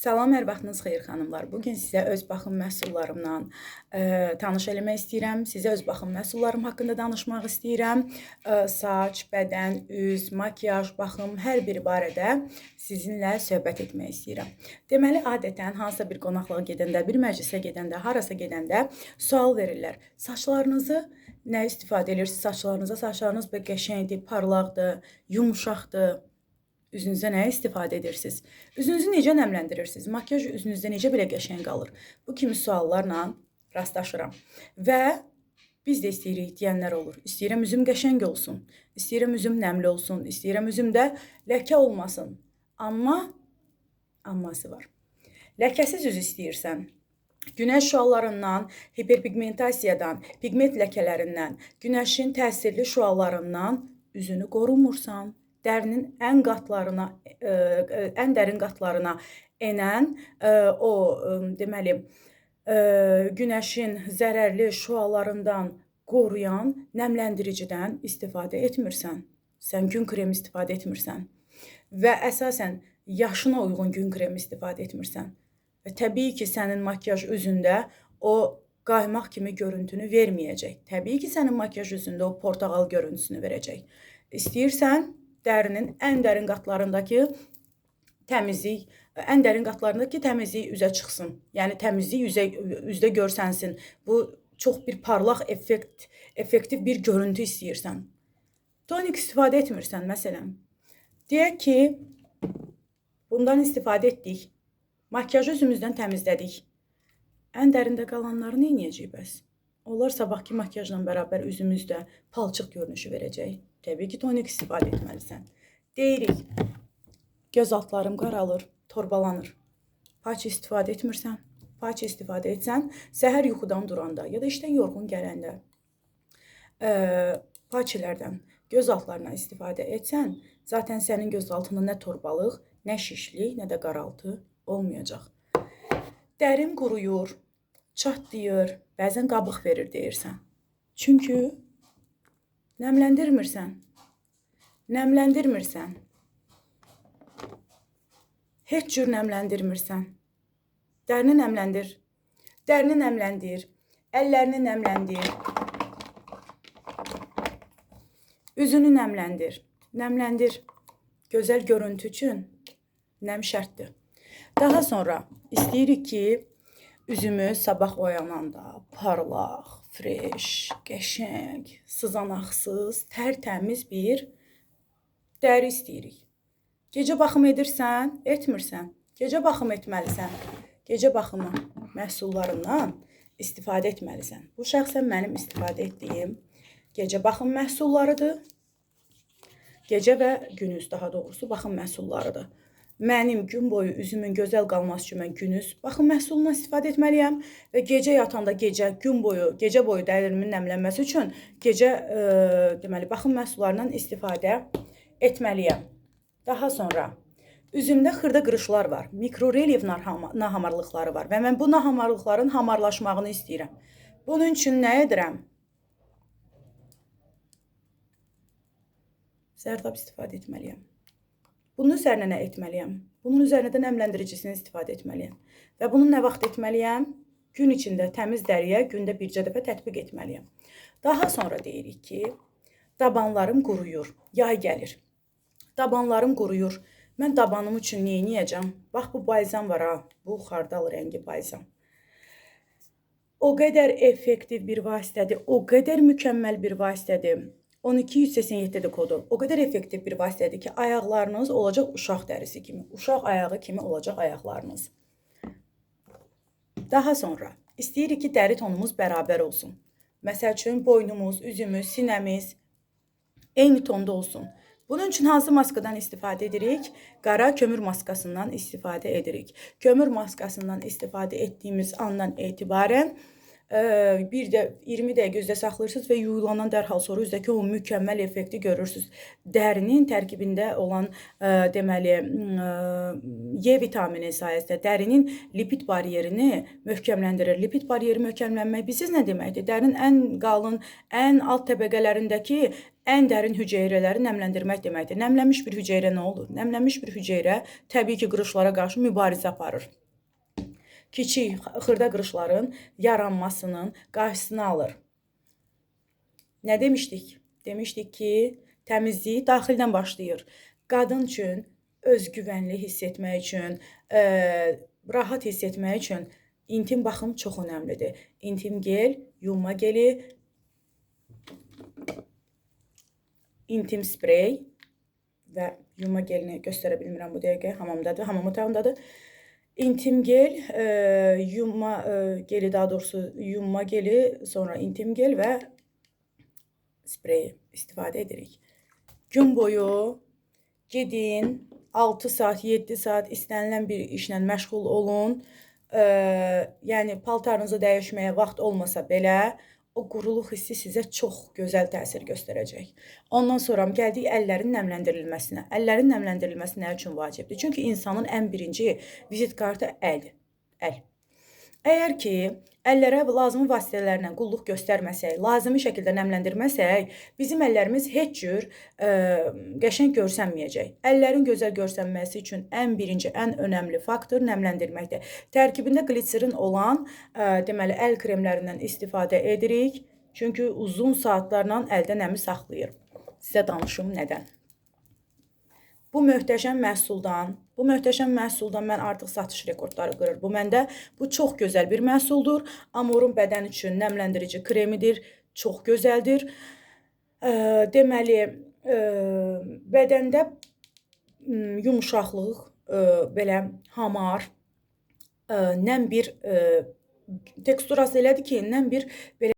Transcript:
Salam, hər vaxtınız xeyir xanımlar. Bugün sizə öz baxım məhsullarımla tanış eləmək istəyirəm. Sizə öz baxım məhsullarım haqqında danışmaq istəyirəm. Saç, bədən, üz, makiyaj, baxım, hər biri barədə sizinlə söhbət etmək istəyirəm. Deməli, adətən hansısa bir qonaqlığa gedəndə, bir məclisə gedəndə, harasa gedəndə sual verirlər. Saçlarınızı nə istifadə edirsiniz saçlarınıza? Saçlarınız belə qəşəngdir, parlaqdır, yumşaqdır. Üzünüzə nə istifadə edirsiniz? Üzünüzü necə nəmləndirirsiniz? Makiyaj üzünüzdə necə belə qəşəng qalır? Bu kimi suallarla rastlaşıram. Və biz də istəyirik deyənlər olur. İstəyirəm üzüm qəşəng olsun. İstəyirəm üzüm nəmli olsun. İstəyirəm üzümdə ləkə olmasın. Amma amması var. Ləkəsiz üz istəyirsən. Günəş şüalarından, hiperpigmentasiyadan, pigment ləkələrindən, günəşin təsirli şüalarından üzünü qorumursan, dərinin ən qatlarına, ən dərin qatlarına enən o deməli günəşin zərərli şüalarından qoruyan nəmləndiricidən istifadə etmirsən. Sən gün kremi istifadə etmirsən və əsasən yaşına uyğun gün kremi istifadə etmirsən. Və təbii ki, sənin makiyaj üzündə o qaymaq kimi görüntünü verməyəcək. Təbii ki, sənin makiyaj üzündə o portağal görüntüsünü verəcək. İstəyirsən dərinin ən dərin qatlarındakı təmizlik, ən dərin qatlarındakı təmizlik üzə çıxsın. Yəni təmizlik üzdə görsənsin. Bu çox bir parlaq effektiv bir görüntü istəyirsən. Tonik istifadə etmirsən məsələn. Deyək ki, bundan istifadə etdik. Makiyajı üzümüzdən təmizlədik. Ən dərində qalanları nə edəcəyik bəs? Onlar sabahki makiyajla bərabər üzümüzdə palçıq görünüşü verəcək. Təbii ki, tonik istifadə etməlisən. Deyirik, göz altlarım qaralır, torbalanır. Paç istifadə etmirsən. Paç istifadə etsən, səhər yuxudan duranda ya da işdən yorğun gələndə paçilərdən göz altlarından istifadə etsən, zaten sənin göz altında nə torbalıq, nə şişlik, nə də qaraltı olmayacaq. Dərim quruyur, çatlayır, bəzən qabıq verir deyirsən. Çünki nəmləndirmirsən. Nəmləndirmirsən. Heç cür nəmləndirmirsən. Dərini nəmləndir. Dərini nəmləndir. Əllərini nəmləndir. Üzünü nəmləndir. Nəmləndir. Gözəl görüntü üçün nəm şərtdir. Daha sonra istəyirik ki, üzümüz sabah oyananda parlaq, fresh, qəşəng, sızanaqsız, tərtəmiz bir dəri istəyirik. Gecə baxım edirsən, etmirsən. Gecə baxım etməlisən. Gecə baxımı məhsullarından istifadə etməlisən. Bu şəxsən mənim istifadə etdiyim gecə baxım məhsullarıdır. Gecə və gündüz daha doğrusu baxım məhsullarıdır. Mənim gün boyu üzümün gözəl qalması üçün mən gündüz baxım məhsulundan istifadə etməliyəm və gecə yatanda gecə gün boyu, gecə boyu dərimin nəmlənməsi üçün gecə deməli baxım məhsullarından istifadə etməliyəm. Daha sonra üzümdə xırda qırışlar var, mikrorelyef nahamarlıqları var və mən bu nahamarlıqların hamarlaşmağını istəyirəm. Bunun üçün nə edirəm? Zərdab istifadə etməliyəm. Bunun üzərinə nə etməliyəm? Bunun üzərinə də nəmləndiricisini istifadə etməliyəm. Və bunu nə vaxt etməliyəm? Gün içində təmiz dəriyə gündə bircə dəfə tətbiq etməliyəm. Daha sonra deyirik ki, dabanlarım quruyur, yay gəlir. Dabanlarım quruyur. Mən dabanım üçün nə edəcəm? Bax, bu balzam var ha, bu xardal rəngi balzam. O qədər effektiv bir vasitədir, o qədər mükəmməl bir vasitədir. 12187-dir kodu. O qədər effektiv bir vasitədir ki, ayaqlarınız olacaq uşaq dərisi kimi, uşaq ayağı kimi olacaq ayaqlarınız. Daha sonra istəyirik ki, dəri tonumuz bərabər olsun. Məsəl üçün, boynumuz, üzümüz, sinəmiz eyni tonda olsun. Bunun üçün hansı maskadan istifadə edirik? Qara kömür maskasından istifadə edirik. Kömür maskasından istifadə etdiyimiz andan etibarən bir də 20 dəqiqə üzdə saxlayırsınız və yuyulandan dərhal sonra üzdəki o mükəmməl effekti görürsünüz. Dərinin tərkibində olan deməli E vitamini sayəsində dərinin lipid baryerini möhkəmləndirir. Lipid baryeri möhkəmlənmək bilirsiniz nə deməkdir? Dərinin ən qalın, ən alt təbəqələrindəki ən dərin hüceyrələri nəmləndirmək deməkdir. Nəmlənmiş bir hüceyrə nə olur? Nəmlənmiş bir hüceyrə təbii ki, qırışlara qarşı mübarizə aparır. Kiçik, xırda qırışların yaranmasının qarşısını alır. Nə demişdik? Demişdik ki, təmizlik daxildən başlayır. Qadın üçün özgüvənli hiss etmək üçün, rahat hiss etmək üçün intim baxım çox önəmlidir. İntim gel, yunma geli, intim sprey və yunma gelini göstərə bilmirəm bu dəqiqə. Hamamdadır, hamam otağındadır. İntim gel, yunma geli, daha doğrusu yunma geli, sonra intim gel və spreyi istifadə edirik. Gün boyu gedin, 6 saat, 7 saat istənilən bir işlə məşğul olun. Yəni paltarınızı dəyişməyə vaxt olmasa belə, o quruluq hissi sizə çox gözəl təsir göstərəcək. Ondan sonra gəldik əllərin nəmləndirilməsinə. Əllərin nəmləndirilməsi nə üçün vacibdir? Çünki insanın ən birinci vizit kartı əldir. Əl. Əgər ki, əllərə lazımi vasitələrlə qulluq göstərməsək, lazımi şəkildə nəmləndirməsək, bizim əllərimiz heç cür qəşəng görsənməyəcək. Əllərin gözəl görsənməsi üçün ən birinci, ən önəmli faktor nəmləndirməkdir. Tərkibində qliserin olan, deməli, əl kremlərindən istifadə edirik. Çünki uzun saatlarla əldə nəmi saxlayır. Sizə danışım nədən. Bu möhtəşəm məhsuldan mən artıq satış rekordları qırır. Bu məndə, bu çox gözəl bir məhsuldur. Amorun bədən üçün nəmləndirici kremidir. Çox gözəldir. Deməli, bədəndə yumuşaqlıq, belə hamar, nəm bir teksturası elədir ki, nəm bir belə